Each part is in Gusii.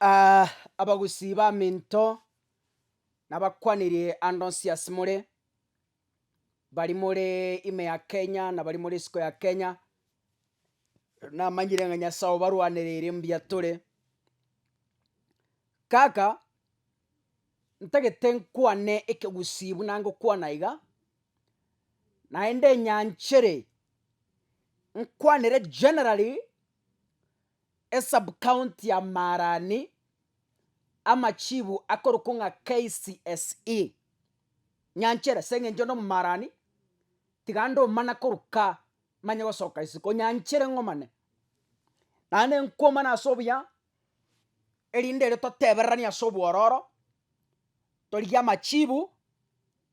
Abagusii baminto, nabakwanirie ande onsi ase more, baria more ime ya Kenya na baria more isiko ya Kenya, namanyire ng'a Nyasae obarwanereire mbuya tore. Kaka, ntagete nkwane ekegusii buna ngokwana iga, naende nyanchere nkwanere generally esub-county ya Marani, amachibu akorokwa ng'a KCSE. Nyanchere ase eng'encho onde omomarani, tiga ande omana koruka manye gosoka isiko, nyanchere ng'omane. Naende nkwomana ase obuya, erinde erio totebereranie ase obwororo, torigie amachibu,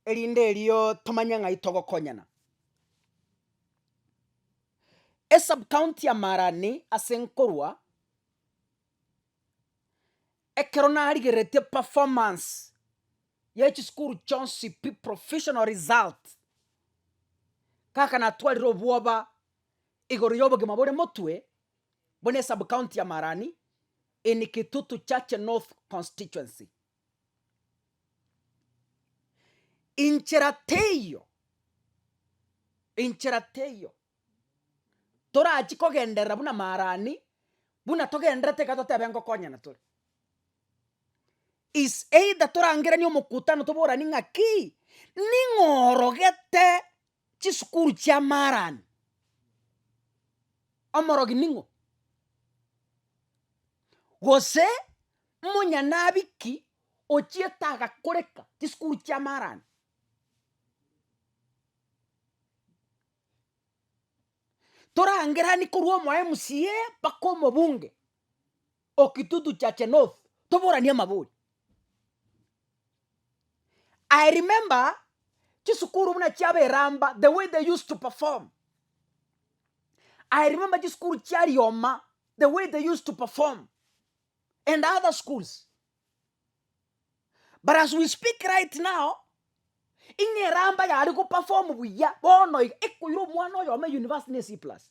erinde erio tomanye ng'ai togokonyana. Esub-county ya Marani ase nkorwa, ekero narigereretie performance ye chisukuru chionsi pi provisional result, kaka natwarire obwoba igoro ya obogima bore motwe buna esub-county ya Marani in Kitutu Chache North constituency. Inchera teiyo, inchera teiyo, torachie kogenderera buna marani, buna togendererete iga totebe ngokonyana tore. Is either torangeranie omokutano toboranie ng'aki, ning'o orogete chisukuru chia marani? Omorogi ning'o? Gose Omonyanaabi ki ochiete agakoreka chisukuru chi'amarani? Torangeranie korwa omo MCA mpaka omobunge o Kitutu Chache North toboranie amabori. I remember chisukuru buna chiaba Eramba the way they used to perform. I remember chisukuru chia Rioma the way they used to perform. and other schools. But as we speak right now, ing'e eramba yare go perform buya bono iga ekoira omwana oyomo university ne C plus.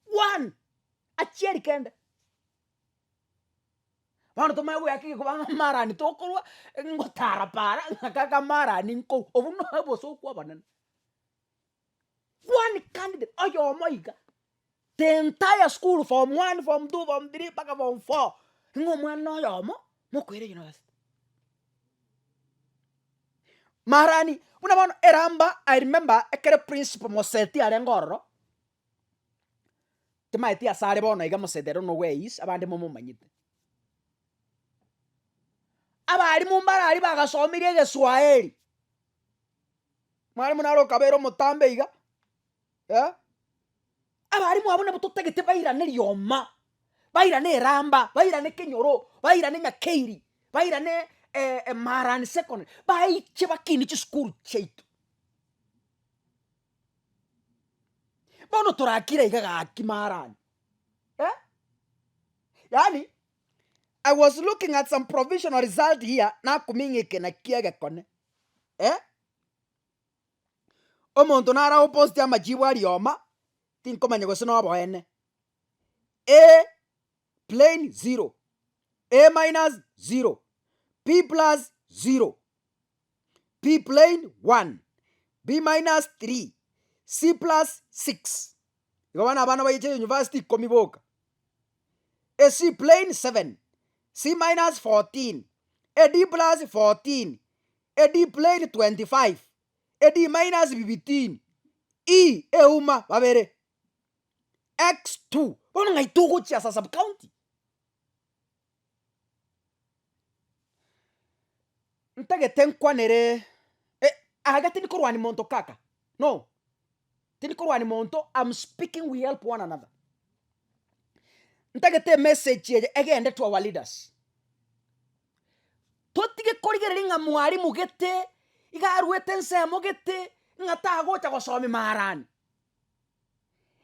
One! Achieri kende. Bono tomanye goaka egekuba ng'a amarani tokorwa, ngotara para ng'a kaka amarani nkorwa, obwo noe obosoku obonene. One candidate oyomo iga, the entire school form one, form two, form three mpaka form four, ng'a omwana oyomo mokoira university. Marani, buna bono eramba I remember ekere principal Moseti arenge ororo, timaeti ase are bono iga Moseti I don't know where he is, abande momomanyete. Abalimu mbare aria bagasomirie egeswaeri. Mwalimu naro okabeire omotambe iga, eh, abalimu abwo nabo totagete bairane rioma, bairane eramba, bairane kenyoro, bairane nyakeiri, bairane marani secondary, baiche bakinie chisukuru chiaito. Bono torakire iga gaki marani, eh, yaani I was looking at some provisional result here, nakumia ng'a eke nakio egekone. Eh, omonto nare agoposti amachibu aria oma, tinkomanya gose noboene. A plain zero, A minus zero, B plus zero, B plain one, B minus three, C plus six. Igo bono abana baiche university ikomi boka. A C plain seven, C minus 14, A D plus 14, A D plain 25, A D minus 15, E euma babere, X 2. Bono ng'ai togochia ase sub county? Ntagete nkwanere eh, aga tindi korwania monto kaka, no, tindi korwania monto, am speaking we help one another. Ntagete emessage eye egende to our leaders. Totige korigereria ng'a mwalimu gete, iga arwete ensemo gete, ng'a tagocha gosomia maarani.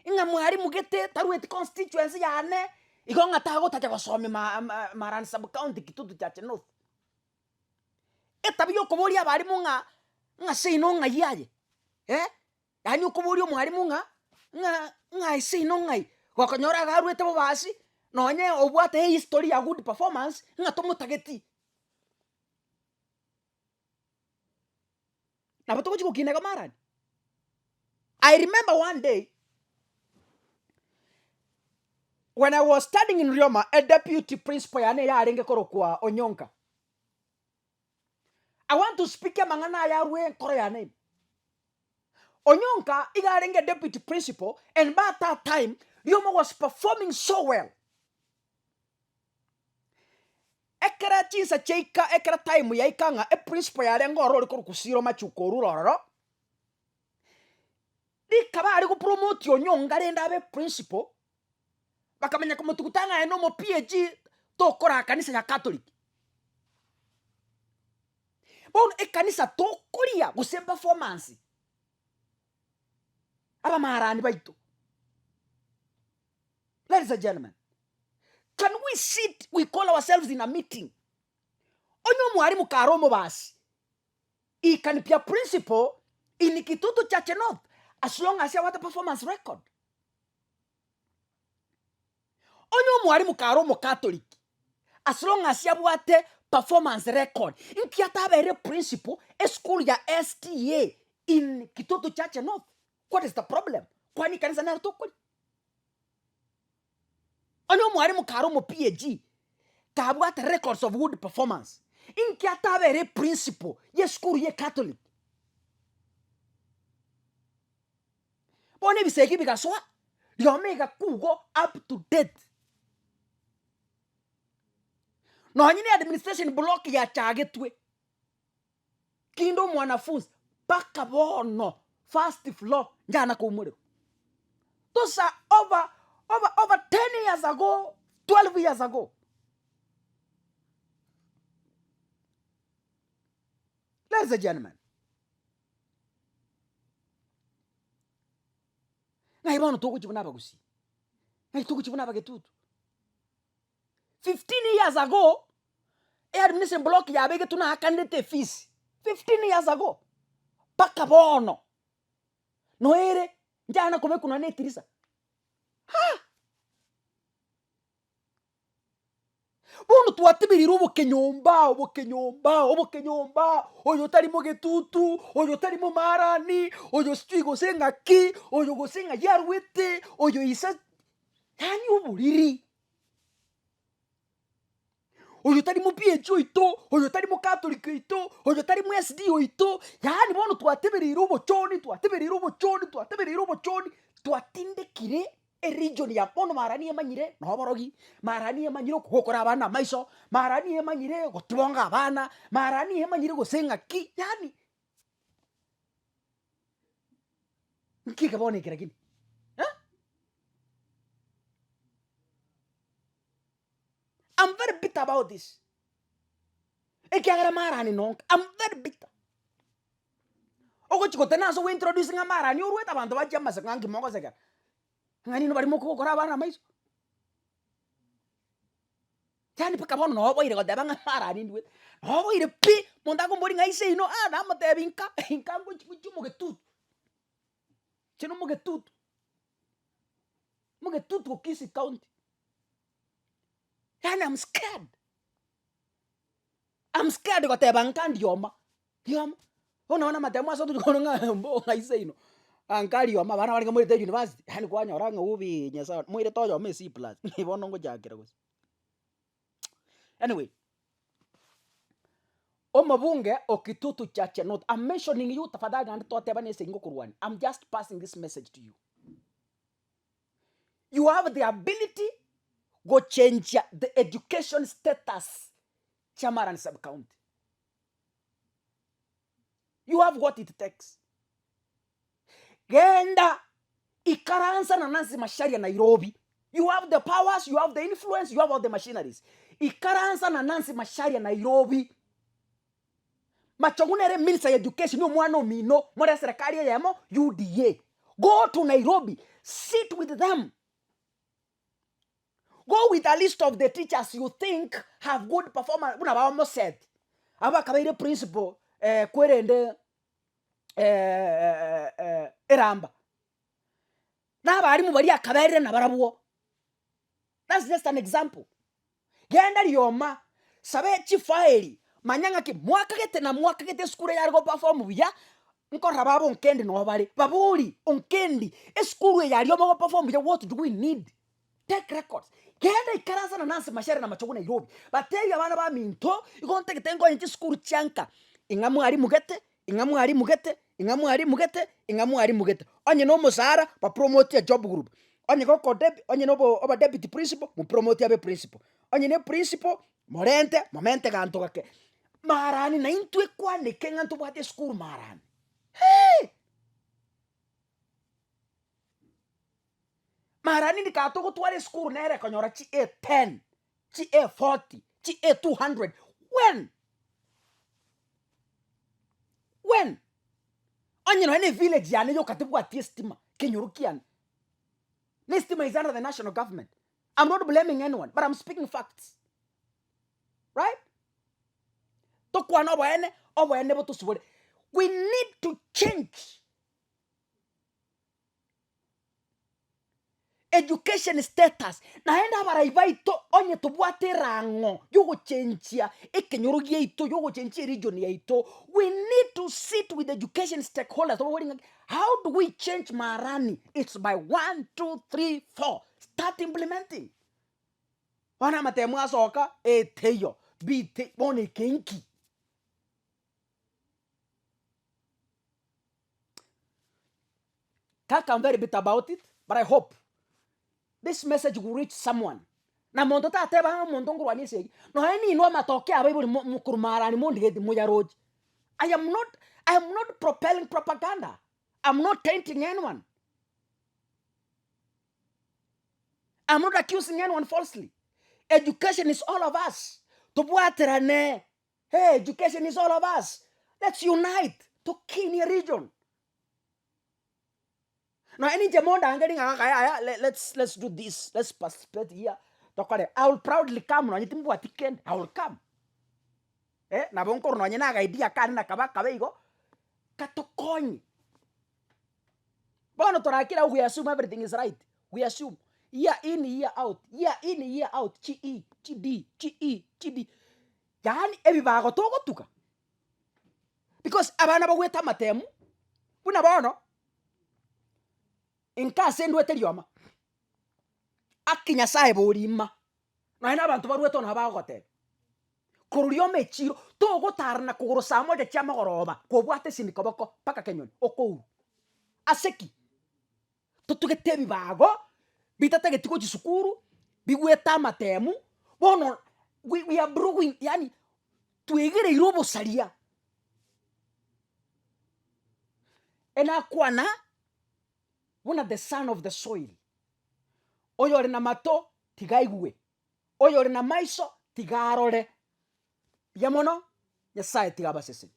Ng'a mwalimu gete tarweti constituency yane, igo ng'a tagotacha gosomia ma- ma- marani sub county kitutu chache north. Etabia ya okoboria abalimu ng'a ng'a seino ng'ai aye eh, yaani okoboria omwalimu ng'a ng'a ng'a seino ng'ai, gokonyora iga arwete bobasi. Nonye obwate ehistory ya good performance, ng'a tomotageti. Nabo togochi gokina iga marani. I remember one day, when I was studying in Rioma, a deputy principal yane yarenge korokwa Onyonka. I want to speak amang'ana aya arwe enkoro yane ime. Onyonka iga arenge deputy principal and by that time Rioma was performing so well. Ekero chinsa chiaika ekero time yaika ng'a eprinciple yarenge ororo ore korokwa Siro Machuko orure ororo, rikaba are gopromote Onyonga rende abe principal, bakamanya komotuguta ng'a aye nomo PAG tokoraa kanisa ya Catholic. Bono ekanisa tokoria gose performance, abamarani baito. Ladies and gentlemen, can we sit, we call ourselves in a meeting, onye omwarimu kare omobasi, he can be a principal in Kitutu Church North as long as abwate performance record. Onye omwarimu kare omokatoliki, as long as abwate performance record, nki atabeire principal esukuru ya SDA in Kitutu Church North? What is the problem? Kwani ekanisa nero tokoria? Onye omwarimu kare omo PAG, kabwate records of good performance, inki atabere eprinciple y'esukuru ye Catholic? Bono ebisegi bigasoa, rioma egakugo up to date. Nonye na administration block yachagetwe. Kinde omwanafunsi mpaka bono first floor njana koumorerwa. Those are over over over 10 years ago, 12 years ago. Ladies and gentlemen, ng'ai bono togochia buna abagusii, ng'ai togochia buna abagetutu. 15 years ago, eadmission block yabegetwe naakanete efees, 15 years ago, mpaka bono, noere njana kobekwa nonya na etirisa, ha! Bono twatibirirwe obokenyomba obokenyomba obokenyomba, oyo tari mogetutu, oyo tari momarani, oyo sijui gose ng'aki, oyo gose ng'ai arwete, oyo ise, yaani oboriri. Oyo tari mo PAG oito, oyo tari mo Catholic oito, oyo tari mo SD oito, yaani bono twatebereire obochoni, twatebereire obochoni, twatebereire obochoni, twatindekire eregion ya bono mara nigo emanyire na oborogi, mara nigo emanyire okogokora abana amaiso, mara nigo emanyire gotibonga abana, mara nigo emanyire gose ng'aki, yaani nki eke bono eke lakini eh? I'm very bitter about this. Ekiagera marani nonka, I'm very bitter. Ogochi gotena ase ogointroduce ng'a marani orwete abanto bachia amaseko ng'a nki mogosekera. Ng'a nino baria mokogokora abana amaiso. Yaani mpaka bono noboire goteba ng'a marani ndwete. Noboire pi, monto akomboria ng'a ise ino, ah namotebia inka, inka ngochi gochia omogetutu. Inche nomogetutu. Omogetutu o Kisii county. Yaani I'm scared. I'm scared goteba nka ndioma, rioma. Bono nonye amatemo ase otochia korora ng'a mbo ng'a ise ino, nka rioma abana barenge moirete university, yaani kwanyora ng'a ubi nyasaye one, moirete oyomo e C plus, bono ngochakera gose. Anyway, omobunge o Kitutu Chache North, I'm mentioning you tafadhali naende totebane ase ngokorwania, I'm just passing this message to you. You have the ability gochenjia the education status chia Marani sub county. You have what it takes. Genda ikaransa na Nancy Macharia Nairobi. You have the powers, you have the influence, you have all the machineries. Ikaransa na Nancy Macharia Nairobi. Machogu nere minister ya education omwana omino more eserekari eyemo UDA. Go to Nairobi, sit with them. Go with a list of the teachers you think have good performance buna ba Omoset. Aba bakabeire principal eh, kwerende eh, eh, eramba. Na abarimu baria akaberire nabarabwo. That's just an example. Genda rioma, saba chifaeli, manya ng'aki mwakagete na mwakagete esukuru eyare go perform buya, nkorora baba Onkendi noo bare, babori Onkendi esukuru eye ya rioma go perform buya what do we need? Take records, genda ikaransa na Nancy Macharia na Machogu Nairobi, batebie abana baminto igo ntagete nkonye chisukuru chia nka, ing'a mwalimu gete, ing'a mwalimu gete, ing'a mwalimu gete, ing'a mwalimu gete. Onye na omosara, bapromotie job group, onye goko depu onye na obo oba deputy principal, mopromotie abe principal, onye na eprinciple, morente momente ganto gake. Marani naintwe kwaneke ng'a ntobwate esukuru marani, hee. Marani ndika togotwara esukuru nere ekonyora chi A ten, chi A 40, chi A 200, when? When? Onye nonya na evillage yane yoka tebwati estima, kenyoro kiane, na estima is under the national government, I'm not blaming anyone but I'm speaking facts, right? Tokwane oboene, oboene botosibore, we need to change. Education status, naende abarai baito onye tobwate erang'o yogochenchia ekenyoro giaito, yogochenchia eregion yaito, we need to sit with education stakeholders tobabori ng'aki how do we change marani, it's by one, two, three, four, start implementing. Bono amatemo asoka, A teiyo, B teiyo, bono eke nki? Kaka I'm very bitter about it but I hope this message will reach someone. Na monto tateba ng'a omonto nkorwania esegi, nonya ninwe amatoke abaibori mo mokorwa marani mondigeti moyaroche. I am not I am not propelling propaganda, I'm not tainting anyone. I'm not accusing anyone falsely. Education is all of us. Tobwaterane. Hey, education is all of us. Let's unite tokinie region. Nonya ninche mondangerie ng'a kaka yaya le- let's let's do this, let's participate here, tokore. I will proudly come nonye timbwati kende, I will come. Eh, nabo nkorwa nonye na agaidea kane nakabe akabe igo, katokonye. Bono torakire agwo we assume everything is right, we assume, year in year out, year in year out, chi E, chi D, chi E, chi D. Yaani ebibago togotuga, because abana bagwete amatemu, buna bono, inka ase ndwete rioma, aki Nyasaye borima, nonye na abanto barwete oo nabo bagogotebia, korwa rioma echiro, togotara na kogoro saa moja chia mogoroba, kobwate esimi koboko mpaka kenyoni, okourwa. Ase ki? Totugete ebibago bitatageti gochia sukuru, bigwete amatemu, bono we we are brewing yaani twegereire obosaria. Enakwana buna the son of the soil, oyore na mato tiga aigwe, oyore na maiso tiga arore, mbuya mono, Nyasaye tiga abasesenie.